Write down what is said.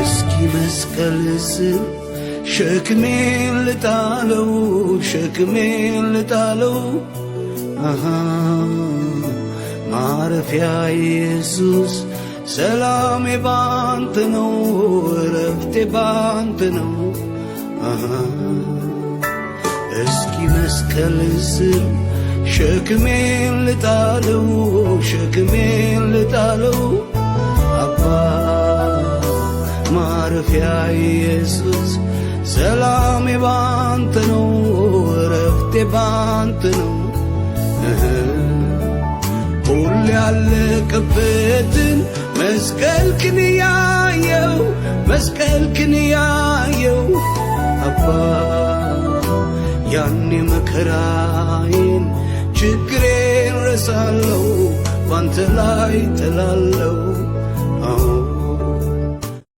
እስኪ መስቀል ስር ሸክሜን ልጣለው፣ ሸክሜን ልጣለው፣ አሃ ማረፊያ ኢየሱስ፣ ሰላሜ ባንተ ነው፣ እረፍቴ ባንተ ነው። አሃ እስኪ መስቀል ስር ሸክሜን ልጣለው፣ ሸክሜን ልጣለው፣ አባ ማረፊያ ኢየሱስ፣ ሰላሜ ባንተ ነው፣ እረፍቴ ባንተ ነው። ሁሉ ያለቀበትን መስቀልክን ያየው፣ መስቀልክን ያየው፣ አባ ያኔ መከራዬን ችግሬን ረሳለው፣ ባንተ ላይ ጥላለው። አዎ።